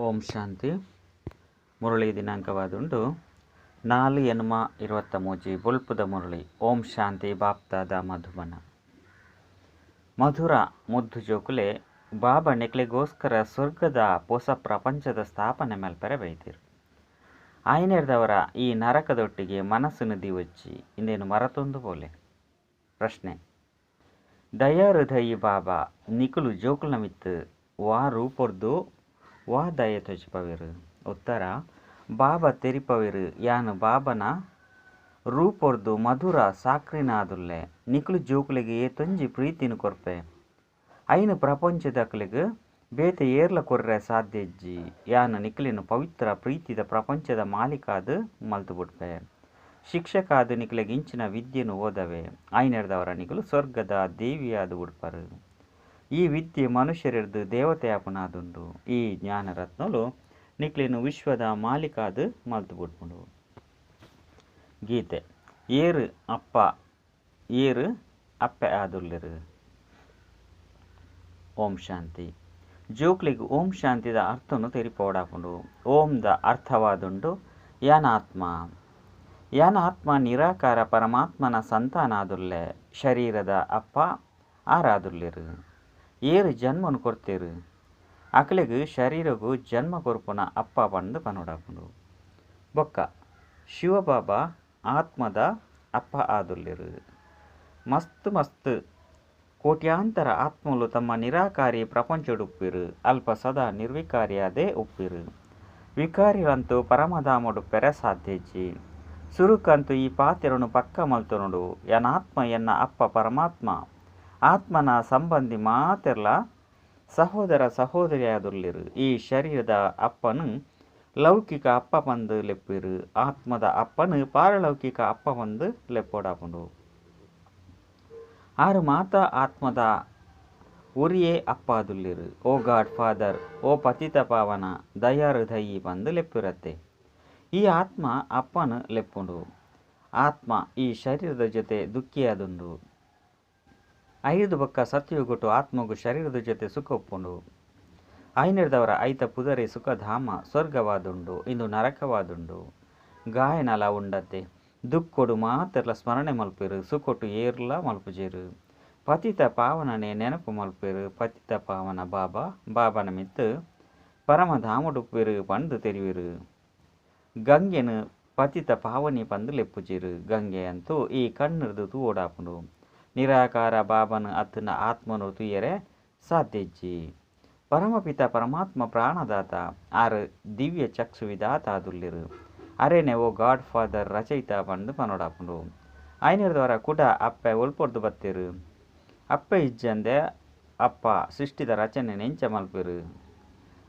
ಓಂ ಶಾಂತಿ. ಮುರಳಿ ದಿನಾಂಕವಾದುಂಡು 4/8/23 ಬೊಲ್ಪುದ ಮುರಳಿ. ಓಂ ಶಾಂತಿ. ಬಾಪ್ತಾದ ಮಧುಬನ. ಮಧುರ ಮುದ್ದು ಜೋಕುಲೆ ಬಾಬಾ ನೆಕ್ಲೆಗೋಸ್ಕರ ಸ್ವರ್ಗದ ಹೊಸ ಪ್ರಪಂಚದ ಸ್ಥಾಪನೆ ಮಲ್ಪೆರೆ ಬೈದಿರು. ಆಯ್ನೆರ್ದವರ ಈ ನರಕದೊಟ್ಟಿಗೆ ಮನಸ್ಸನ್ನು ದಿವಚ್ಚಿ ಇಂದೇನು ಮರತೊಂದು ಪೋಲೆ. ಪ್ರಶ್ನೆ: ದಯಾಹೃದಯಿ ಬಾಬಾ ನಿಕುಲು ಜೋಕುಲ ಮಿತ್ತು ವಾ ರೂಪೊರ್ದು ವಾ ದಯ ತೊಜಿಪವೆರು? ಉತ್ತರ: ಬಾಬಾ ತೆರಿಪವೆರು ಯಾನು ಬಾಬನ ರೂಪೊರ್ದು ಮಧುರ ಸಾಕ್ರಿನಾದುಲ್ಲೆ. ನಿಕುಲು ಜೋಕುಲೆಗ್ ಏತೊಂಜಿ ಪ್ರೀತಿನ ಕೊರ್ಪೆ ಐನು ಪ್ರಪಂಚದಕ್ಲೆಗ್ ಬೇತೆ ಏರ್ಲ ಕೊರ್ರೆ ಸಾಧ್ಯ ಇಜ್ಜಿ. ಯಾನು ನಿಕುಲಿನ ಪವಿತ್ರ ಪ್ರೀತಿದ ಪ್ರಪಂಚದ ಮಾಲೀಕಾದ್ ಮಲ್ತು ಬುಡ್ಪೆ. ಶಿಕ್ಷಕಾದ್ ನಿಕುಲೆಗ್ ಇಂಚಿನ ವಿದ್ಯೆನು ಓದವೆ. ಐನೆರ್ದವರ ನಿಕುಲು ಸ್ವರ್ಗದ ದೇವಿಯಾದ್ ಬುಡ್ಪರು. ಈ ವಿದ್ಯೆ ಮನುಷ್ಯರೆರ್ದು ದೇವತೆ ಆಪುನಾದುಂಡು. ಈ ಜ್ಞಾನರತ್ನಲು ನಿಕ್ಲೆನ್ ವಿಶ್ವದ ಮಾಲೀಕಾದ್ ಮಲ್ತು ಬುಡ್ಪುಂಡು. ಗೀತೆ. ಏರು ಅಪ್ಪ ಏರು ಅಪ್ಪೆ ಆದುಲ್ಲೆರು. ಓಂ ಶಾಂತಿ. ಜೋಕ್ಲೆಗ್ ಓಂ ಶಾಂತಿದ ಅರ್ಥನು ತೆರಿಪೋಡಾಪುಂಡು. ಓಂದ ಅರ್ಥವಾದುಂಡು ಯಾನಾತ್ಮ. ಯಾನಾತ್ಮ ನಿರಾಕಾರ ಪರಮಾತ್ಮನ ಸಂತಾನಾದುಲ್ಲೆ. ಶರೀರದ ಅಪ್ಪ ಆರಾದುಲ್ಲೆರು. ಏರು ಜನ್ಮನು ಕೊರ್ತೆರು ಅಕ್ಲೆಗ್ ಶರೀರಗು ಜನ್ಮ ಕೊರ್ಪುನ ಅಪ್ಪ ಪಂದು ಪನೋಡಾಪುಂಡು. ಬೊಕ್ಕ ಶಿವಬಾಬಾ ಆತ್ಮದ ಅಪ್ಪ ಆದುಲ್ಲೆರು. ಮಸ್ತ್ ಮಸ್ತ್ ಕೋಟ್ಯಾಂತರ ಆತ್ಮಲು ತಮ್ಮ ನಿರಾಕಾರಿ ಪ್ರಪಂಚಡುಪ್ಪಿರು. ಅಲ್ಪ ಸದಾ ನಿರ್ವಿಕಾರಿಯಾದೇ ಉಪ್ಪಿರು. ವಿಕಾರಿರಂತೂ ಪರಮಧಾಮಡುಪ್ಪೆರೆ ಸಾಧ್ಯಜ್ಜಿ. ಸುರುಕಂತು ಈ ಪಾತ್ರನು ಪಕ್ಕ ಮಲ್ತೊನುಡು. ಯನಾತ್ಮ ಎನ್ನ ಅಪ್ಪ ಪರಮಾತ್ಮ. ಆತ್ಮನ ಸಂಬಂಧಿ ಮಾತೆರ್ಲ ಸಹೋದರ ಸಹೋದರಿಯಾದುಲ್ಲೆರು. ಈ ಶರೀರದ ಅಪ್ಪನು ಲೌಕಿಕ ಅಪ್ಪ ಪಂದು ಲೆಪ್ಪಿರು. ಆತ್ಮದ ಅಪ್ಪನು ಪಾರಲೌಕಿಕ ಅಪ್ಪ ಪಂದು ಲೆಪ್ಪೋಡಾಪುಂಡು. ಆರು ಮಾತಾ ಆತ್ಮದ ಒರಿಯೇ ಅಪ್ಪಾದುಲ್ಲೆರು. ಓ ಗಾಡ್ ಫಾದರ್, ಓ ಪತಿತ ಪಾವನ, ದಯಾಹೃದಯಿ ಪಂದು ಲೆಪ್ಪಿರತ್ತೆ. ಈ ಆತ್ಮ ಅಪ್ಪನು ಲೆಪ್ಪುಂಡು. ಆತ್ಮ ಈ ಶರೀರದ ಜೊತೆ ದುಃಖಿಯಾದುಂಡು. ಐದು ಬೊಕ್ಕ ಸತ್ಯಯುಗಟು ಆತ್ಮಗು ಶರೀರದ ಜೊತೆ ಸುಖ ಉಪ್ಪುಂಡು. ಐನೆರ್ದವರ ಐತ ಪುದರೆ ಸುಖಧಾಮ ಸ್ವರ್ಗವಾದುಂಡು. ಇಂದು ನರಕವಾದುಂಡು. ಗಾಯನಲ ಉಂಡತೆ. ದುಃಖೊಡು ಮಾತೆರ್ಲ ಸ್ಮರಣೆ ಮಲ್ಪೆರು. ಸುಖೊಟ್ಟು ಏರ್ಲ ಮಲ್ಪುಜೆರು. ಪತಿತ ಪಾವನನೆ ನೆನಪು ಮಲ್ಪೆರು. ಪತಿತ ಪಾವನ ಬಾಬಾ ಬಾಬನ ಮಿತ್ತು ಪರಮಧಾಮಡುಪ್ಪೆರು ಪಂದು ತೆರಿವೆರು. ಗಂಗೆನು ಪತಿತ ಪಾವನಿ ಪಂದು ಲೆಪ್ಪುಜೆರು. ಗಂಗೆ ಅಂತೂ ಈ ಕಣ್ಣುರ್ದು ತೂವೋಡಾಪುಂಡು. ನಿರಾಕಾರ ಬಾಬನು ಅತ್ತನ ಆತ್ಮನು ತುಯರೆ ಸಾಧ್ಯಜ್ಜಿ. ಪರಮಪಿತ ಪರಮಾತ್ಮ ಪ್ರಾಣದಾತ ಆರು ದಿವ್ಯ ಚಕ್ಷು ವಿದಾತ ಆದುಲ್ಲೆರು. ಅರೇನೆ ಓ ಗಾಡ್ ಫಾದರ್ ರಚಯಿತ ಪಂದು ಪನೋಡಾಪುಂಡು. ಐನೆರ್ದವರ ಕುಡ ಅಪ್ಪೆ ಒಲ್ಪೊರ್ದು ಬತ್ತೆರು. ಅಪ್ಪೆ ಇಜ್ಜಂದೆ ಅಪ್ಪ ಸೃಷ್ಟಿದ ರಚನೆ ನೆಂಚ ಮಲ್ಪೆರು.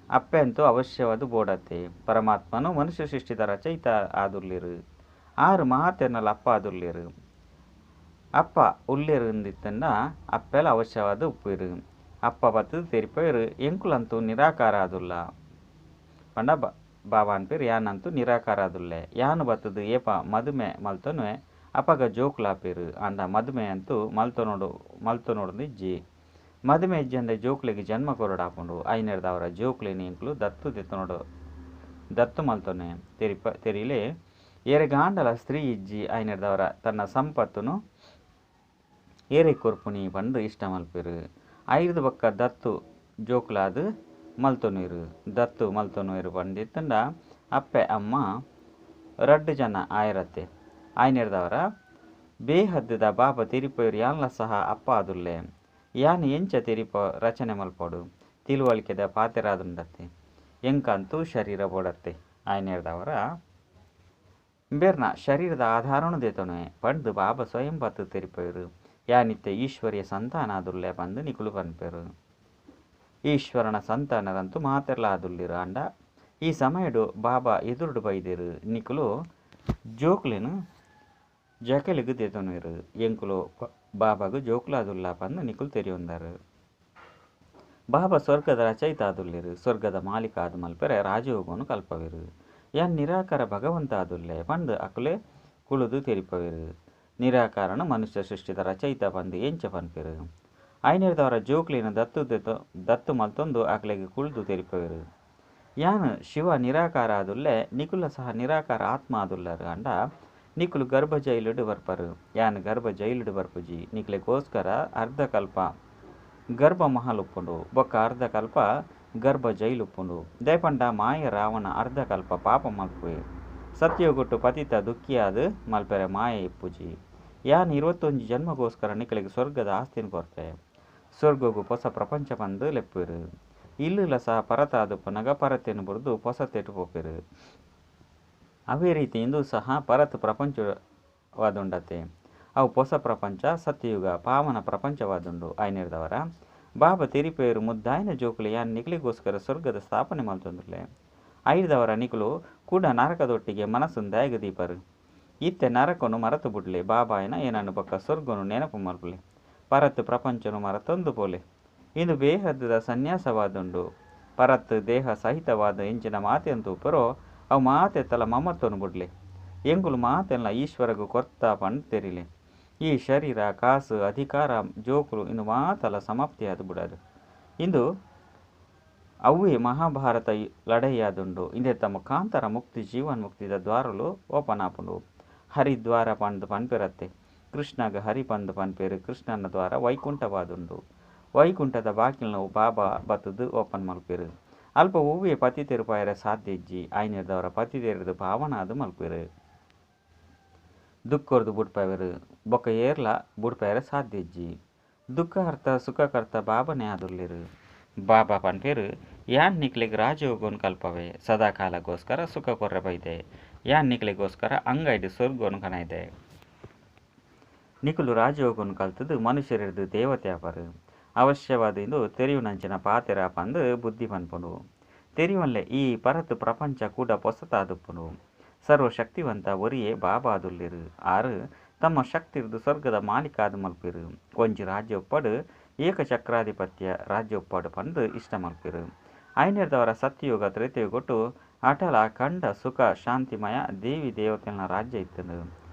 ಅಪ್ಪೆ ಅಂತೂ ಅವಶ್ಯವಾದ ಬೋಡತ್ತೆ. ಪರಮಾತ್ಮನು ಮನುಷ್ಯ ಸೃಷ್ಟಿದ ರಚಯಿತ ಆದುಲ್ಲೆರು. ಆರು ಮಾತೆರ್ನಲ ಅಪ್ಪ ಆದುಲ್ಲೆರು. ಅಪ್ಪ ಉಲ್ಲೆರು ಇಂದಿತ್ತಂಡ ಅಪ್ಪೆಲ ಅವಶ್ಯವಾದ ಉಪ್ಪೇರು. ಅಪ್ಪ ಬತ್ತದು ತೆರಿಪೇರು. ಎಂಕುಲಂತೂ ನಿರಾಕಾರ ಆದುಲ್ಲ. ಪಂಡ ಬಾಬಾನ್ ಪೇರು ಯಾನಂತೂ ನಿರಾಕಾರ ಆದುಲ್ಲೆ. ಯಾನು ಬತ್ತದು ಏಪ ಮದುಮೆ ಮಲ್ತೊನುವೆ ಅಪಗ ಜೋಕುಲಾಪೇರು. ಅಂಡ ಮದುಮೆ ಅಂತೂ ಮಲ್ತೊನೋಡು ಮಲ್ತೊನೋಡು ಇಜ್ಜಿ. ಮದುಮೆ ಇಜ್ಜಂದೆ ಜೋಕ್ಲೆಗ್ ಜನ್ಮ ಕೊರಡಾಪುಂಡು. ಐನೆರ್ದವರ ಜೋಕ್ಲೆನ್ ಎಂಕುಲು ದತ್ತು ದೆತ್ತೊನೋಡು ದತ್ತು ಮಲ್ತೊನೆ ತೆರಿಪ ತೆರಿಲೆ. ಏರೆಗಾಂಡಲ ಸ್ತ್ರೀ ಇಜ್ಜಿ. ಐನೆರ್ದವರ ತನ್ನ ಸಂಪತ್ತುನು ಏರೆ ಕೊರ್ಪುನಿ ಪಂದು ಇಷ್ಟ ಮಲ್ಪೆರು. ಐದು ಬೊಕ್ಕ ದತ್ತು ಜೋಕುಲಾದ್ ಮಲ್ತೊನುವೆರು. ದತ್ತು ಮಲ್ತೊನುವೆರು ಪಂದಿತ್ತಂಡ ಅಪ್ಪೆ ಅಮ್ಮ ರಡ್ಡು ಜನ ಆಯರತ್ತೆ. ಐನೆರ್ದವರ ಬೇಹದ್ದುದ ಬಾಬಾ ತೆರಿಪೇರು ಯಾನ್ಲ ಸಹ ಅಪ್ಪ ಆದುಲ್ಲೆ. ಯಾನ್ ಎಂಚ ತೆರಿಪ ರಚನೆ ಮಲ್ಪೋಡು. ತಿಳುವಳಿಕೆದ ಪಾತೆರಾದುಂಡತ್ತೆ. ಎಂಕಂತೂ ಶರೀರ ಬೋಡತ್ತೆ. ಐನೆರ್ದವರ ಬೇರ್ನ ಶರೀರದ ಆಧಾರನು ದೇತೊನುವೆ ಪಂದು ಬಾಬಾ ಸ್ವಯಂ ಬತ್ತು ತೆರಿಪೇರು. ಯಾನಿತ್ತೆ ಈಶ್ವರಿಯ ಸಂತಾನ ಆದುಲ್ಲೆ ಪಂದು ನಿಕುಲು ಪನ್ಪೆರು. ಈಶ್ವರನ ಸಂತಾನರಂತೂ ಮಾತೆರ್ಲ ಆದುಲ್ಲಿರು. ಅಂಡ ಈ ಸಮಯಡು ಬಾಬಾ ಎದುರುಡು ಬೈದೆರು. ನಿಕುಲು ಜೋಕ್ಲೆನು ಜಕೆಲಿಗ್ ದೇತೊನುವೆರು. ಎಂಕುಲು ಬಾಬಾಗು ಜೋಕುಲಾದುಲ್ಲ ಪಂದು ನಿಕುಲು ತೆರಿಯೊಂದರು. ಬಾಬಾ ಸ್ವರ್ಗದ ರಚಯಿತ ಆದುಲ್ಲೆರು. ಸ್ವರ್ಗದ ಮಾಲೀಕ ಆದ್ ಮಲ್ಪೆರೆ ರಾಜಯೋಗನು ಕಲ್ಪವೆರು. ಯಾನ್ ನಿರಾಕಾರ ಭಗವಂತ ಆದುಲ್ಲೆ ಪಂದು ಅಕುಲೆ ಕುಳುದು ತೆರಿಪವೆರು. ನಿರಾಕಾರನ ಮನುಷ್ಯ ಸೃಷ್ಟಿದ ರಚಯಿತ ಪಂದು ಎಂಚ ಪನ್ಪೆರು. ಐನೆರ್ದವರ ಜೋಕ್ಲೆನ್ ದತ್ತು ದತ್ತು ಮಲ್ತೊಂದು ಅಕ್ಲೆಗ್ ಕುಳ್ದು ತೆರಿಪವೆರು. ಯಾನ್ ಶಿವ ನಿರಾಕಾರ ಆದುಲ್ಲೆ, ನಿಕುಲ ಸಹ ನಿರಾಕಾರ ಆತ್ಮ ಆದುಲ್ಲರು ಅಂಡ ನಿಕುಲು ಗರ್ಭ ಜೈಲುಡು ಬರ್ಪರು. ಯಾನ್ ಗರ್ಭ ಜೈಲುಡು ಬರ್ಪುಜಿ. ನಿಕ್ಲೆಗೋಸ್ಕರ ಅರ್ಧಕಲ್ಪ ಗರ್ಭ ಮಹಲ್ ಉಪ್ಪುಂಡು, ಬೊಕ್ಕ ಅರ್ಧಕಲ್ಪ ಗರ್ಭ ಜೈಲು ಉಪ್ಪುಂಡು. ದಯಪಂಡ ಮಾಯ ರಾವಣ ಅರ್ಧಕಲ್ಪ ಪಾಪ ಮಲ್ಪುವೆ. ಸತ್ಯಗೊಟ್ಟು ಪತಿತ ದುಃಖಿಯಾದ ಮಲ್ಪೆರೆ ಮಾಯ ಇಪ್ಪುಜಿ. ಯಾನ್ 21 ಜನ್ಮಗೋಸ್ಕರ ನಿಕಲೆಗ್ ಸ್ವರ್ಗದ ಆಸ್ತಿನ ಕೊರ್ಪೆ. ಸ್ವರ್ಗಗು ಹೊಸ ಪ್ರಪಂಚ ಪಂದು ಲೆಪ್ಪುವೆರು. ಇಲ್ಲುಲ ಸಹ ಪರತಾದುಪ್ಪನಗ ಪರತೆನು ಬುಡ್ದು ಪೊಸತೆಟು ಪೋಪೆರು. ಅವೇ ರೀತಿ ಇಂದು ಸಹ ಪರತ್ ಪ್ರಪಂಚವಾದುಂಡತೆ. ಅವು ಹೊಸ ಪ್ರಪಂಚ ಸತ್ಯಯುಗ ಪಾವನ ಪ್ರಪಂಚವಾದುಂಡು. ಐನಿರ್ದವರ ಬಾಬಾ ತೆರಿಪೇರು ಮುದ್ದಾಯಿನ ಜೋಕುಲು ಯಾನ್ ನಿಕಲಿಗೋಸ್ಕರ ಸ್ವರ್ಗದ ಸ್ಥಾಪನೆ ಮಲ್ತೊಂದುಲ್ಲೆ. ಐರ್ದವರ ನಿಕುಲು ಕೂಡ ನರಕದೊಟ್ಟಿಗೆ ಮನಸ್ಸನ್ನು ದಾಯಗ ದೀಪರು. ಇತ್ತೆ ನರಕನು ಮರತು ಬುಡ್ಲೆ. ಬಾಬಾಯನ ಏನನ್ನು ಬೊಕ್ಕ ಸ್ವರ್ಗನು ನೆನಪು ಮಲ್ಪುಲೆ. ಪರತ್ ಪ್ರಪಂಚನು ಮರತೊಂದು ಪೋಲೆ. ಇಂದು ಬೇಹದ್ದದ ಸನ್ಯಾಸವಾದುಂಡು. ಪರತ್ ದೇಹ ಸಹಿತವಾದ ಎಂಚಿನ ಮಾತೆಯನ್ನು ತೂಪರೋ ಅವು ಮಾತೆ ತಲ ಮಮತ್ವನು ಬುಡ್ಲೆ. ಎಂಕುಲು ಮಾತೆಲ್ಲ ಈಶ್ವರಗು ಕೊರ್ತ ಪಂಡ್ ತೆರಿಲೆ. ಈ ಶರೀರ ಕಾಸು ಅಧಿಕಾರ ಜೋಕುಲು ಇಂದು ಮಾತಲ ಸಮಾಪ್ತಿಯಾದ ಬುಡದು. ಇಂದು ಅವೇ ಮಹಾಭಾರತ ಲಡೈಯಾದುಂಡು. ಇಂದೆತ್ತ ಮುಖಾಂತರ ಮುಕ್ತಿ ಜೀವನ್ ಮುಕ್ತಿದ ದ್ವಾರಲು ಓಪನ್ ಆಪುಂಡು. ಹರಿದ್ವಾರ ಪಂದ್ ಪನ್ಪೆರತ್ತೆ. ಕೃಷ್ಣಗ ಹರಿ ಪಂದ್ ಪನ್ಪೇರು. ಕೃಷ್ಣನ ದ್ವಾರ ವೈಕುಂಠವಾದುಂಡು. ವೈಕುಂಠದ ಬಾಕಿಲ್ನ ಬಾಬಾ ಬತ್ತದು ಓಪನ್ ಮಲ್ಪೆರು. ಅಲ್ಪ ಒವ್ವೇ ಪತಿತೆರು ಪೋಯೆರೆ ಸಾಧ್ಯ ಇಜ್ಜಿ. ಐನಿರ್ದವರ ಪತಿತೆರ್ದು ಪಾವನ ಅದು ಮಲ್ಪೆರು. ದುಃಖರ್ದು ಬುಡ್ಪವೆರು ಬೊಕ್ಕ ಏರ್ಲ ಬುಡ್ಪೆರೆ ಸಾಧ್ಯ ಇಜ್ಜಿ. ದುಃಖಹರ್ತ ಸುಖಕರ್ತ ಬಾಬನೇ ಆದುಲ್ಲೆರು. ಬಾಬಾ ಪನ್ಪೇರು ಯಾನ್ ನಿಕ್ಲೆಗ್ ರಾಜಯೋಗನ್ ಕಲ್ಪವೆ. ಸದಾಕಾಲಗೋಸ್ಕರ ಸುಖ ಕೊರ್ರೆ ಬೈದೆ. ಯಾನ್ ನಿಕ್ಲೆಗೋಸ್ಕರ ಅಂಗೈಡ್ ಸ್ವರ್ಗನು ಕನಾಯ್ದೆ. ನಿಕುಲು ರಾಜಯೋಗನ್ ಕಲ್ತದು ಮನುಷ್ಯರಿರ್ದು ದೇವತೆ ಆಪರು. ಅವಶ್ಯವಾದ ಇಂದು ತೆರಿಯುನಂಚಿನ ಪಾತೆರ ಪಂದು ಬುದ್ಧಿ ಪನ್ಪುಂಡು. ತೆರಿಯುವಲ್ಲೆ ಈ ಪರತ್ ಪ್ರಪಂಚ ಕೂಡ ಪೊಸತಾದುಪ್ಪುಂಡು. ಸರ್ವಶಕ್ತಿವಂತ ಒರಿಯೇ ಬಾಬಾದುಲ್ಲೆರು. ಆರು ತಮ್ಮ ಶಕ್ತಿರ್ದು ಸ್ವರ್ಗದ ಮಾಲೀಕಾದ ಮಲ್ಪೆರು. ಒಂಜಿ ರಾಜ್ಯ ಒಪ್ಪಡು ಏಕಚಕ್ರಾಧಿಪತ್ಯ ರಾಜ್ಯ ಒಪ್ಪಡು ಪಂದು ಇಷ್ಟ ಮಲ್ಪೆರು. ಐನಿರ್ದವರ ಸತ್ಯಯುಗ ತ್ರೇತಯುಗೊಟ್ಟು ಅಟಲ ಅಖಂಡ ಸುಖ ಶಾಂತಿಮಯ ದೇವಿ ದೇವತೆನ ರಾಜ್ಯ ಇತ್ತಂಡು.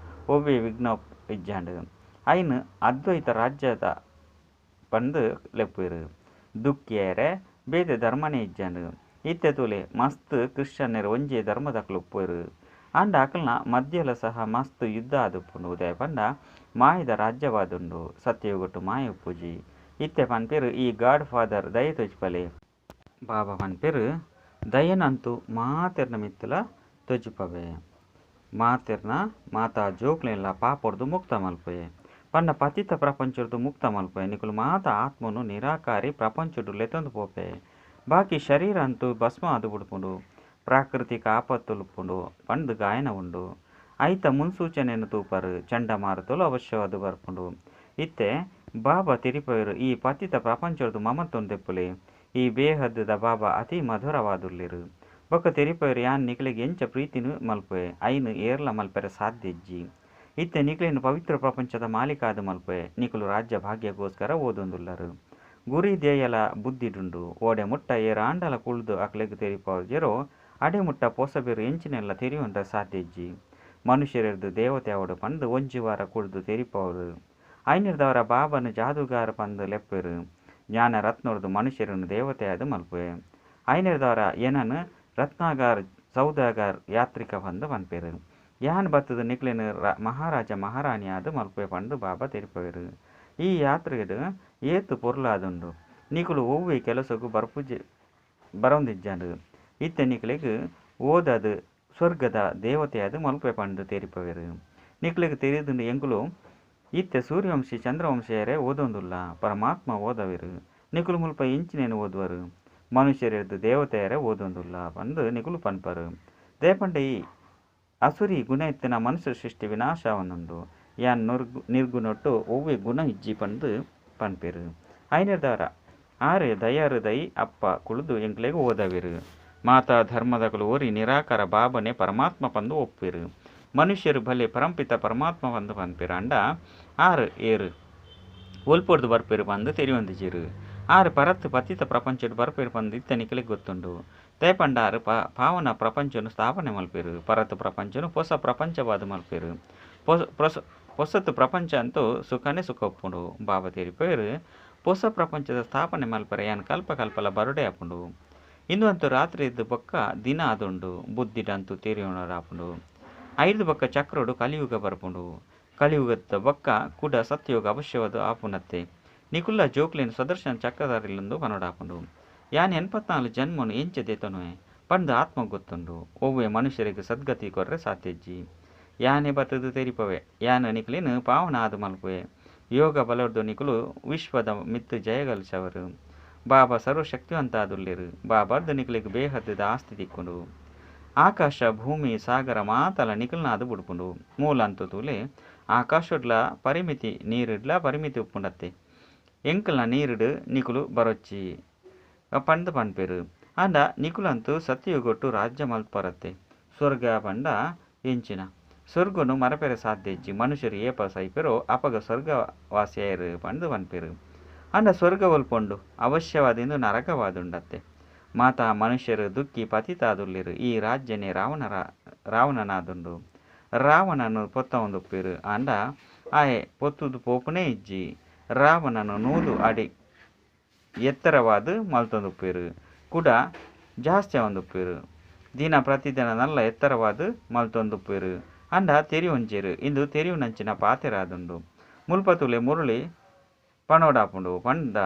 ಒವ್ವೇ ವಿಘ್ನ ಇಜ್ಜಾಂಡು. ಐನ್ ಅದ್ವೈತ ರಾಜ್ಯದ ಪಂದು ಲೆಪ್ಪುವೆರು. ದುಃಖಿಯರೆ ಬೇತೆ ಧರ್ಮನೇ ಇಜ್ಜಾಂಡು. ಇತ್ತೆ ತೂಲೆ ಮಸ್ತ್ ಕ್ರಿಶ್ಚಿಯನ್ನರು ಒಂಜೇ ಧರ್ಮದಕ್ಲು ಉಪ್ಪುವೆರು. ಅಂಡ ಅಕಲ್ನ ಮಧ್ಯಲ ಸಹ ಮಸ್ತ್ ಯುದ್ಧ ಆದುಪ್ಪುಂಡು. ಉದಯ ಪಂಡ ಮಾಯದ ರಾಜ್ಯವಾದುಂಡು. ಸತ್ಯಯುಗೊಟ್ಟು ಮಾಯ ಉಪ್ಪುಜಿ. ಇತ್ತೆ ಪನ್ಪೇರು ಈ ಗಾಡ್ ಫಾದರ್ ದಯ ತೊಜಿಪಲೆ. ಬಾಬಾ ಪನ್ಪೇರು ದಯನಂತೂ ಮಾತೆರ್ನ ಮಿತ್ತಲ ತೊಜಿಪವೆ. ಮಾತೆರ್ನ ಮಾತಾ ಜೋಕ್ಲೆಲ್ಲ ಪಾಪೊರ್ದು ಮುಕ್ತ ಮಲ್ಪೆ. ಪಂಡ ಪತಿತ ಪ್ರಪಂಚೊರ್ದು ಮುಕ್ತ ಮಲ್ಪೆ. ನಿಕುಲು ಮಾತಾ ಆತ್ಮನು ನಿರಾಕಾರಿ ಪ್ರಪಂಚೊಡು ಲೆತ್ತೊಂದು ಪೋಪೆ. ಬಾಕಿ ಶರೀರ ಅಂತೂ ಭಸ್ಮ ಆದು ಬುಡ್ಪುಂಡು. ಪ್ರಾಕೃತಿಕ ಆಪತ್ತುಲುಪ್ಪುಂಡು ಪಂದ್ ಗಾಯನ ಉಂಡು. ಐತ ಮುನ್ಸೂಚನೆಯನ್ನು ತೂಪರು. ಚಂಡಮಾರುತಲು ಅವಶ್ಯವಾದ ಬರ್ಪುಂಡು. ಇತ್ತೆ ಬಾಬಾ ತೆರಿಪವೆರು ಈ ಪತಿತ ಪ್ರಪಂಚೊರ್ದು ಮಮತ್ವನು ದೆಪ್ಪುಲೆ. ಈ ಬೇಹದ್ದದ ಬಾಬಾ ಅತಿ ಮಧುರವಾದುಲ್ಲೆರು. ಬೊಕ್ಕ ತೆರಿಪವೆರು ಯಾನ್ ನಿಕ್ಲೆಗ್ ಎಂಚ ಪ್ರೀತಿನು ಮಲ್ಪುವೆ. ಐನ್ ಏರ್ಲ ಮಲ್ಪೆರೆ ಸಾಧ್ಯ ಇಜ್ಜಿ. ಇತ್ತೆ ನಿಕ್ಲೆನ್ ಪವಿತ್ರ ಪ್ರಪಂಚದ ಮಾಲೀಕಾದ ಮಲ್ಪುವೆ. ನಿಕುಲು ರಾಜ್ಯ ಭಾಗ್ಯಗೋಸ್ಕರ ಓದೊಂದುಲ್ಲರು. ಗುರಿ ಧ್ಯೇಯಲ ಬುದ್ಧಿಡುಂಡು. ಓಡೆ ಮುಟ್ಟ ಏರಾಂಡಲ ಕುಳ್ದು ಅಕ್ಲೆಗ್ ತೆರಿಪಾವಜೆರೋ ಅಡೆ ಮುಟ್ಟ ಪೊಸಬೆರು ಎಂಚಿನೆಲ್ಲ ತೆರಿಯೊಂಡ ಸಾಧ್ಯ ಇಜ್ಜಿ. ಮನುಷ್ಯರೆರ್ದು ದೇವತೆ ಅವಡು ಪಂದು ಒಂಜಿ ವಾರ ಕುಳ್ದು ತೆರಿಪಾವರು. ಐನಿರ್ದವರ ಬಾಬನ ಜಾದೂಗಾರ ಪಂದು ಲೆಪ್ಪೆರು. ಜ್ಞಾನ ರತ್ನೊರ್ದು ಮನುಷ್ಯರನ್ನು ದೇವತೆ ಆದ್ ಮಲ್ಪುವೆ. ಐನಿರ್ದವರ ಏನನ್ ರತ್ನಾಗಾರ್ ಸೌದಾಗಾರ್ ಯಾತ್ರಿಕ ಪಂದು ಪನ್ಪೆರು. ಯಾನ್ ಬತ್ತದು ನಿಕ್ಲೆನ್ ಮಹಾರಾಜ ಮಹಾರಾಣಿ ಆದ್ ಮಲ್ಪುವೆ ಪಂದು ಬಾಬಾ ತೆರಿಪವೆರು. ಈ ಯಾತ್ರೆಡ್ ಏತ್ ಪೊರ್ಲಾದುಂಡು. ನಿಕುಲು ಒವ್ವೇ ಕೆಲಸಗು ಬರ್ಪುಜಿ ಬರೊಂದಿಜ್ಜಾಂಡು. ಇತ್ತೆ ನಿಕ್ಲೆಗ್ ಓದದು ಸ್ವರ್ಗದ ದೇವತೆಯಾದ ಮಲ್ಪೆ ಪಂದು ತೆರಿಪವೆರು. ನಿಕ್ಲೆಗ್ ತೆರಿದುಂಡು ಎಂಕುಲು ಇತ್ತೆ ಸೂರ್ಯವಂಶಿ ಚಂದ್ರವಂಶಿಯರೇ ಓದೊಂದುಲ್ಲ. ಪರಮಾತ್ಮ ಓದವೆರು. ನಿಕುಲು ಮುಲ್ಪ ಎಂಚಿನೇನು ಓದುವರು. ಮನುಷ್ಯರೆರ್ದು ದೇವತೆಯರೇ ಓದೊಂದುಲ್ಲ ಪಂದು ನಿಕುಲು ಪನ್ಪರು. ದಯಪಂಡ ಈ ಅಸುರಿ ಗುಣ ಇತ್ತಿನ ಮನುಷ್ಯ ಸೃಷ್ಟಿ ವಿನಾಶ ಆವೊಂದುಂಡು. ಯಾನ್ ನಿರ್ಗುಣೊಟ್ಟು ಒವ್ವೇ ಗುಣ ಇಜ್ಜಿ ಪಂದು ಪನ್ಪೆರು. ಐನಿರ್ದವರ ಆರೆ ದಯಾರುದೈ ಅಪ್ಪ ಕುಳ್ದು ಎಂಕ್ಲೆಗ್ ಓದವೆರು. ಮಾತಾ ಧರ್ಮದಕುಲು ಒರಿ ನಿರಾಕಾರ ಬಾಬನೆ ಪರಮಾತ್ಮ ಪಂದು ಒಪ್ಪುವೆರು. ಮನುಷ್ಯರು ಭಲೆ ಪರಂಪಿತ ಪರಮಾತ್ಮ ಪಂದು ಪನ್ಪೆರು. ಅಂಡ ಆರು ಏರು ಒಲ್ಪೊರ್ದು ಬರ್ಪೆರು ಪಂದು ತೆರಿಯೊಂದಿಜ್ಜೆರು. ಆರು ಪರತ್ ಪತಿತ ಪ್ರಪಂಚಡ್ ಬರ್ಪೆರು ಪಂದು ಇತ್ತೆ ನಿಕ್ಲೆಗ್ ಗೊತ್ತುಂಡು. ದಯಪಂಡ ಆರು ಪಾವನ ಪ್ರಪಂಚನು ಸ್ಥಾಪನೆ ಮಲ್ಪೆರು. ಪರತ್ ಪ್ರಪಂಚನು ಪೊಸ ಪ್ರಪಂಚವಾದ ಮಲ್ಪೆರು. ಪೊಸತ್ ಪ್ರಪಂಚ ಅಂತೂ ಸುಖನೇ ಸುಖ ಉಪ್ಪುಂಡು. ಬಾಬಾ ತೆರಿಪೆರು ಪೊಸ ಪ್ರಪಂಚದ ಸ್ಥಾಪನೆ ಮಲ್ಪೆರೆ ಯಾನ್ ಕಲ್ಪ ಕಲ್ಪಲ ಬರುಡೆ ಆಪುಂಡು. ಇಂದು ಅಂತೂ ರಾತ್ರಿದ ಬೊಕ್ಕ ದಿನ ಆದುಂಡು. ಬುದ್ಧಿಡಂತೂ ತೆರಿಯೊನರಾಪುಂಡು. ಐದು ಬೊಕ್ಕ ಚಕ್ರಡು ಕಲಿಯುಗ ಬರ್ಪುಂಡು. ಕಲಿಯುಗದ ಬೊಕ್ಕ ಕೂಡ ಸತ್ಯಯುಗ ಅವಶ್ಯವಾದ ಆಪುನತ್ತೆ. ನಿಕುಲ್ಲ ಜೋಕ್ಲೆನ್ ಸ್ವದರ್ಶನ ಚಕ್ರಧಾರಿಲಂದು ಪನೊಡಾಪುಂಡು. ಯಾನ್ 84 ಜನ್ಮನು ಎಂಚೆ ದೇತನುವೆ ಪಂದು ಆತ್ಮ ಗೊತ್ತುಂಡು. ಒವ್ವೆ ಮನುಷ್ಯರಿಗೆ ಸದ್ಗತಿ ಕೊರ್ರೆ ಸಾಧ್ಯಜ್ಜಿ. ಯಾನೆ ಬತ್ತದು ತೆರಿಪವೆ. ಯಾನ್ ನಿಕುಲೇನು ಪಾವನ ಆದು ಮಲ್ಪುವೆ. ಯೋಗ ಬಲರ್ದು ನಿಕುಲು ವಿಶ್ವದ ಮಿತ್ತು ಜಯಗಳಿಸವರು. ಬಾಬಾ ಸರ್ವಶಕ್ತಿವಂತ ಆದುಲ್ಲೇರು. ಬಾಬಾರ್ದು ನಿಕುಲಿಗೆ ಬೇಹದ್ದದ ಆಸ್ತಿ ತಿಕ್ಕೊಂಡು. ಆಕಾಶ ಭೂಮಿ ಸಾಗರ ಮಾತಲ ನಿಕುಲ್ನಾದು ಬುಡ್ಪುಂಡು. ಮೂಲಂತು ತೂಲೆ ಆಕಾಶಡ್ಲ ಪರಿಮಿತಿ ನೀರಿಡ್ಲ ಪರಿಮಿತಿ ಉಪ್ಪುಂಡತ್ತೆ. ಎಂಕಲ್ನ ನೀರಿಡು ನಿಕುಲು ಬರೊಚ್ಚಿ ಪಂದು ಪನ್ಪೇರು. ಆಂಡ ನಿಕುಲಂತೂ ಸತ್ಯಯುಗೊಟ್ಟು ರಾಜ್ಯ ಮಲ್ಪರತ್ತೆ. ಸ್ವರ್ಗ ಪಂಡ ಎಂಚಿನ ಸ್ವರ್ಗನು ಮರಪೆರೆ ಸಾಧ್ಯ ಇಜ್ಜಿ. ಮನುಷ್ಯರು ಏಪ ಸೈಪೆರೋ ಅಪಗ ಸ್ವರ್ಗವಾಸಿಯಾಯರು ಪಂದು ಪನ್ಪೇರು. ಆಂಡ ಸ್ವರ್ಗ ಒಲ್ಪೊಂಡು ಅವಶ್ಯವಾದಿಂದು ನರಕವಾದುಂಡತ್ತೆ. ಮಾತಾ ಮನುಷ್ಯರು ದುಃಖಿ ಪತಿತಾದುಲ್ಲೇರು. ಈ ರಾಜ್ಯನೇ ರಾವಣನಾದುಂಡು. ರಾವಣನು ಪೊತ್ತವೊಂದುಪ್ಪೇರು. ಆಂಡ ಆಯೆ ಪೊತ್ತುದು ಪೋಪುನೇ ಇಜ್ಜಿ. ರಾವಣನು 100 ಅಡಿ ಎತ್ತರವಾದ ಮಲ್ತೊಂದುಪ್ಪೇರು. ಕೂಡ ಜಾಸ್ತಿ ಆವೊಂದುಪ್ಪೇರು. ದಿನ ಪ್ರತಿದಿನ ನಲ್ಲ ಎತ್ತರವಾದ ಮಲ್ತೊಂದುಪ್ಪೇರು. ಆಂಡ ತೆರಿಯೊಂಜೇರು ಇಂದು ತೆರಿಯುನಂಚಿನ ಪಾತೆರಾದುಂಡು. ಮುಲ್ಪತುಲೆ ಮುರುಳಿ ಪಣೋಡಾಪುಂಡು. ಪಂಡ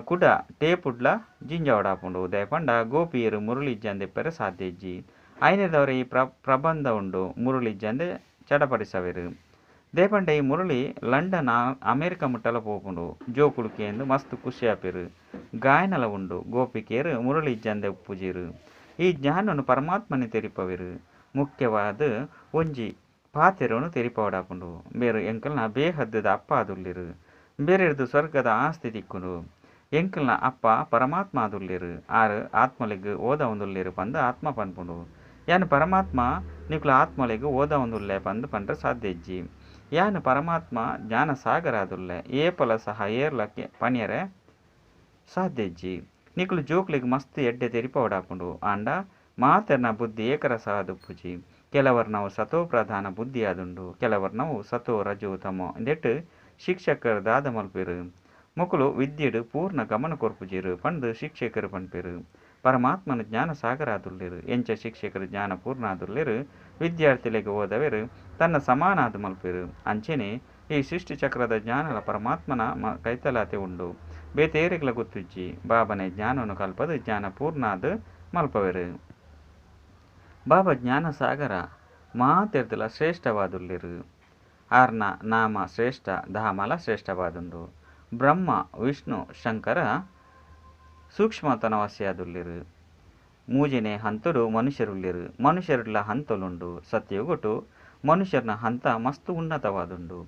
ಕುಡ ಟೇಪುಡ್ಲ ಜಿಂಜಾವಡಾಪುಂಡು. ದಯ ಪಂಡ ಗೋಪಿಯರು ಮುರುಳಿ ಇಜ್ಜಂದೆ ಪೆರೆ ಸಾಧ್ಯ ಇಜ್ಜಿ. ಐನದವರ ಈ ಪ್ರಬಂಧ ಉಂಡು. ಮುರುಳಿ ಇಜ್ಜಂದೆ ಚಡಪಡಿಸವೇರು. ದೇಪಂಡ ಈ ಮುರುಳಿ ಲಂಡನ್ ಅಮೇರಿಕ ಮುಟ್ಟಲ ಪೋಪುಂಡು. ಜೋಕುಳುಕೇಂದು ಮಸ್ತ್ ಖುಷಿ ಆಪೇರು. ಗಾಯನಲ ಉಂಡು. ಗೋಪಿಕೆಯರು ಮುರುಳಿ ಇಜ್ಜಂದೆ ಉಪ್ಪುಜೇರು. ಈ ಜ್ಞಾನನು ಪರಮಾತ್ಮನೆ ತೆರಿಪವೇರು. ಮುಖ್ಯವಾದ ಒಂಜಿ ಪಾತೆರನು ತೆರಿಪವಡಾಪುಂಡು. ಬೇರು ಎಂಕಲ್ನ ಬೇಹದ್ದದ ಅಪ್ಪ ಆದುಲ್ಲೇರು. ಬೇರೆರ್ದು ಸ್ವರ್ಗದ ಆಸ್ತಿ ತಿಕ್ಕುಂಡು. ಎಂಕಲ್ನ ಅಪ್ಪ ಪರಮಾತ್ಮ ಆದುಲ್ಲೇರು. ಆರು ಆತ್ಮಲೆಗ್ ಓದವೊಂದುಲ್ಲೇರು ಪಂದು ಆತ್ಮ ಪನ್ಪುಂಡು. ಯಾನ್ ಪರಮಾತ್ಮ ನಿಕುಲ ಆತ್ಮಲೆಗ್ ಓದವೊಂದುಲ್ಲೆ ಪಂದು ಪಂಡ್ರೆ ಸಾಧ್ಯ ಇಜ್ಜಿ. ಯಾನ್ ಪರಮಾತ್ಮ ಜ್ಞಾನ ಸಾಗರ ಆದುಲ್ಲೆ. ಏಪಲ ಸಹ ಏರ್ಲಕ್ಕೆ ಪಣಿಯರೆ ಸಾಧ್ಯ ಇಜ್ಜಿ. ನಿಕುಲು ಜೋಕ್ಲೆಗ್ ಮಸ್ತ್ ಎಡ್ಡೆ ತೆರಿಪವಡಾಪುಂಡು. ಆಂಡ ಮಾತೆರ್ನ ಬುದ್ಧಿ ಏಕರಸ ಆದುಪ್ಪುಜಿ. ಕೆಲವರ್ ನಾವು ಸತೋ ಪ್ರಧಾನ ಬುದ್ಧಿ ಆದುಂಡು. ಕೆಲವರ್ ನಾವು ಸತೋ ರಜೋ ತಮೋ ಇಂದೆಟ್ ಶಿಕ್ಷಕರು ದಾದ ಮಲ್ಪೇರು. ಮೊಕುಲು ವಿದ್ಯೆಡು ಪೂರ್ಣ ಗಮನ ಕೊರ್ಪುಜೇರು ಪಂದು ಶಿಕ್ಷಕರು ಪನ್ಪೇರು. ಪರಮಾತ್ಮನ ಜ್ಞಾನ ಸಾಗರ ಆದುಲ್ಲೇರು. ಎಂಚ ಶಿಕ್ಷಕರು ಜ್ಞಾನ ಪೂರ್ಣ ಆದುಲ್ಲೇರು ವಿದ್ಯಾರ್ಥಿಲೆಗ್ ಓದವೇರು ತನ್ನ ಸಮಾನ ಆದು ಮಲ್ಪೇರು. ಅಂಚೆನೆ ಈ ಸೃಷ್ಟಿ ಚಕ್ರದ ಜ್ಞಾನಲ ಪರಮಾತ್ಮನ ಕೈತಲಾತೆ ಉಂಡು. ಬೇತೇರಿಗ್ಲ ಗೊತ್ತುಜ್ಜಿ. ಬಾಬನೆ ಜ್ಞಾನವನ್ನು ಕಲ್ಪದು ಜ್ಞಾನ ಪೂರ್ಣ ಆದು ಮಲ್ಪವೇರು. ಬಾಬಾ ಜ್ಞಾನ ಸಾಗರ ಮಾತೆರ್ದಲ ಶ್ರೇಷ್ಠವಾದುಲ್ಲೇರು. ಆರ್ನ ನಾಮ ಶ್ರೇಷ್ಠ ಧಾಮಲ ಶ್ರೇಷ್ಠವಾದುಂಡು. ಬ್ರಹ್ಮ ವಿಷ್ಣು ಶಂಕರ ಸೂಕ್ಷ್ಮತನವಾಸಿಯಾದುಲ್ಲೇರು. ಮೂಜನೆ ಹಂತಡು ಮನುಷ್ಯರುಲ್ಲೇರು. ಮನುಷ್ಯರುಡ್ಲ ಹಂತಲುಂಡು. ಸತ್ಯಯುಗಟು ಮನುಷ್ಯರನ ಹಂತ ಮಸ್ತು ಉನ್ನತವಾದುಂಡು.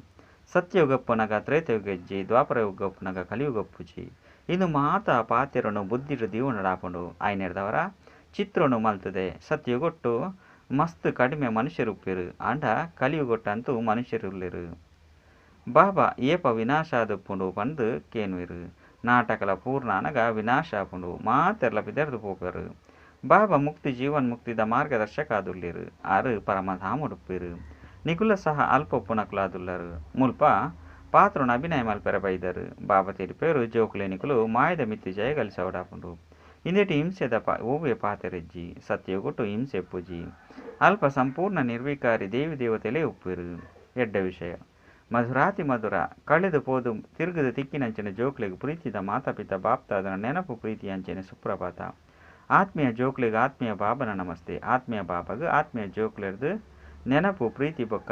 ಸತ್ಯಯುಗಪ್ಪನಗ ತ್ರೇತಯುಗಜ್ಜಿ, ದ್ವಾಪರಯುಗಪ್ಪನಗ ಕಲಿಯುಗಪ್ಪುಜಿ. ಇಂದು ಮಾತಾ ಪಾತೆರನು ಬುದ್ಧಿಡು ದೀವನಡಾಪುಂಡು. ಆಯ್ನೆರ್ದವರ ಚಿತ್ರನು ಮಲ್ತದೆ. ಸತ್ಯಯುಗೊಟ್ಟು ಮಸ್ತ್ ಕಡಿಮೆ ಮನುಷ್ಯರುಪ್ಪೇರು. ಆಂಡ ಕಲಿಯುಗೊಟ್ಟಂತೂ ಮನುಷ್ಯರುಲ್ಲೇರು. ಬಾಬಾ ಏಪ ವಿನಾಶ ಆದುಪ್ಪುಂಡು ಪಂದು ಕೇನ್ವೇರು. ನಾಟಕಲ ಪೂರ್ಣಾನಗ ವಿನಾಶ ಆಪುಂಡು. ಮಾತೆರ್ಲ ಪಿದರ್ದು ಪೋಪೇರು. ಬಾಬಾ ಮುಕ್ತಿ ಜೀವನ್ ಮುಕ್ತಿದ ಮಾರ್ಗದರ್ಶಕ ಆದುಲ್ಲೇರು. ಆರು ಪರಮಧಾಮುಡುಪ್ಪೇರು. ನಿಕುಲ ಸಹ ಅಲ್ಪ ಉಪ್ಪುನಕುಲಾದುಲ್ಲರು. ಮುಲ್ಪ ಪಾತ್ರನ ಅಭಿನಯ ಮಲ್ಪೆರ ಬೈದರು. ಬಾಬಾ ತೆರಿಪೇರು ಜೋಕುಲೆ ನಿಕುಲು ಮಾಯದ ಮಿತ್ತಿ ಜಯಗಳಿಸವಡಾಪುಂಡು. ಇಂದೆಟಿ ಹಿಂಸೆದ ಓವ್ವೆ ಪಾತೆರೆಜ್ಜಿ. ಸತ್ಯಗುಟ್ಟು ಹಿಂಸೆ ಪೂಜಿ. ಅಲ್ಪ ಸಂಪೂರ್ಣ ನಿರ್ವಿಕಾರಿ ದೇವಿ ದೇವತೆಲೇ ಉಪ್ಪೇರು. ಎಡ್ಡ ವಿಷಯ ಮಧುರಾತಿ ಮಧುರ ಕಳೆದು ಪೋದು ತಿರುಗದ ತಿಕ್ಕಿನಂಚಿನ ಜೋಕ್ಲೆಗ್ ಪ್ರೀತಿದ ಮಾತಾಪಿತ ಬಾಪ್ತಾದನ ನೆನಪು ಪ್ರೀತಿ ಅಂಚನೆ ಸುಪ್ರಭಾತ. ಆತ್ಮೀಯ ಜೋಕ್ಲೆಗ್ ಆತ್ಮೀಯ ಬಾಬನ ನಮಸ್ತೆ. ಆತ್ಮೀಯ ಬಾಬಗ್ ಆತ್ಮೀಯ ಜೋಕ್ಲೆರ್ದು ನೆನಪು ಪ್ರೀತಿ ಬೊಕ್ಕ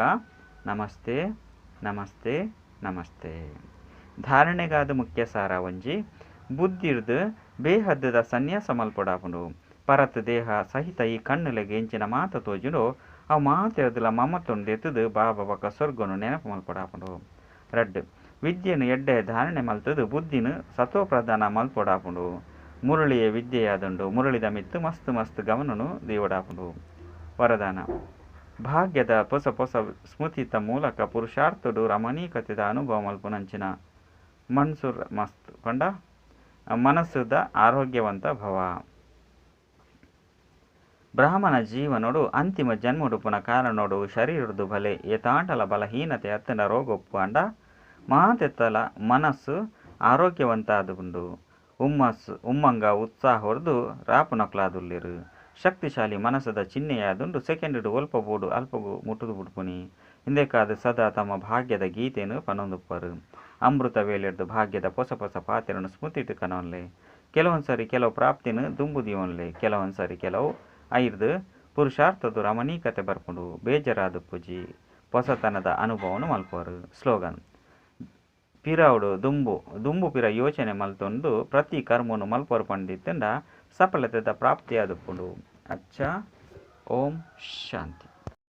ನಮಸ್ತೆ ನಮಸ್ತೆ ನಮಸ್ತೆ. ಧಾರಣೆಗಾದ ಮುಖ್ಯ ಸಾರ ಒಂಜಿ ಬುದ್ಧಿರ್ದು ಬೇಹದ್ದದ ಸನ್ಯಾಸ ಮಲ್ಪೊಡಾಪುಂಡು. ಪರತ್ ದೇಹ ಸಹಿತ ಈ ಕಣ್ಣುಲೆಗ್ ಎಂಚಿನ ಮಾತ ತೋಜುಂಡು ಅವು ಮಾತೆರ್ದಲ ಮಮತೊಂಡು ಎತ್ತುದು ಬಾಬಾ ಬೊಕ್ಕ ಸ್ವರ್ಗನು ನೆನಪು ಮಲ್ಪೊಡಾಪುಂಡು. ರಡ್ಡು ವಿದ್ಯೆನು ಎಡ್ಡೆ ಧಾರಣೆ ಮಲ್ತದು ಬುದ್ಧಿನ ಸತೋ ಪ್ರಧಾನ ಮಲ್ಪೊಡಾಪುಂಡು. ಮುರಳಿಯ ವಿದ್ಯೆಯಾದುಂಡು. ಮುರಳಿದ ಮಿತ್ತು ಮಸ್ತ್ ಮಸ್ತ್ ಗಮನನು ದೀವಡಾಪುಂಡು. ವರದಾನ ಭಾಗ್ಯದ ಪೊಸ ಪೊಸ ಸ್ಮೃತಿತ ಮೂಲಕ ಪುರುಷಾರ್ಥಡು ರಮಣೀಕತೆದ ಅನುಭವ ಮಲ್ಪುನಂಚಿನ ಮನ್ಸುರ್ ಮಸ್ತ್ ಪಂಡ ಮನಸ್ಸುದ ಆರೋಗ್ಯವಂತ ಭವ. ಬ್ರಾಹ್ಮಣ ಜೀವನೋಡು ಅಂತಿಮ ಜನ್ಮಡುಪುನ ಕಾರಣೋಡು ಶರೀರದು ಬಲೆ ಏತಾಂಡಲ ಬಲಹೀನತೆ ಅತ್ತನ ರೋಗ ಒಪ್ಪು ಅಂಡ ಮಾತೆತ್ತಲ ಮನಸ್ಸು ಆರೋಗ್ಯವಂತ ಆದುಂಡು. ಹುಮ್ಮಸ್, ಉಮ್ಮಂಗ ಉತ್ಸಾಹೊರ್ದು ರಾಪುನಕುಲಾದುಲ್ಲೆರ್. ಶಕ್ತಿಶಾಲಿ ಮನಸ್ಸುದ ಚಿಹ್ನೆಯಾದುಂಡು ಸೆಕೆಂಡುಡು ಒಲ್ಪ ಬೋಡು ಅಲ್ಪಗ್ ಮುಟ್ಟುದು ಬುಡ್ಪುನಿ. ಇಂದೆಕಾದ್ ಸದಾ ತಮ್ಮ ಭಾಗ್ಯದ ಗೀತೆನ್ ಪನೊಂದುಪ್ಪರು. ಅಮೃತ ವೇಳೆರ್ದ್ ಭಾಗ್ಯದ ಪೊಸ ಪೊಸ ಪಾತೆರನ್ ಸ್ಮೃತಿಟ್ ಕನೊನ್ಲೆ. ಕೆಲವೊಂದು ಸಾರಿ ಕೆಲವು ಪ್ರಾಪ್ತಿನ್ ದುಂಬು ದೀವೊನ್ಲೆ. ಕೆಲವೊಂದು ಸಾರಿ ಕೆಲವು ಐರ್ದ್ ಪುರುಷಾರ್ಥದ ರಮಣೀಕತೆ ಬರ್ಪುಂಡು. ಬೇಜಾರಾದುಪ್ಪುಜಿ. ಪೊಸತನದ ಅನುಭವನ್ ಮಲ್ಪುವರು. ಸ್ಲೋಗನ್ ಪಿರವುಡು ದುಂಬು ದುಂಬು ಪಿರ ಯೋಚನೆ ಮಲ್ತೊಂದು ಪ್ರತಿ ಕರ್ಮನು ಮಲ್ಪುವರು ಪಂದಿತ್ತುಂಡ ಸಫಲತೆದ ಪ್ರಾಪ್ತಿಯಾದುಪ್ಪುಂಡು. ಅಚ್ಚ ಓಂ ಶಾಂತಿ.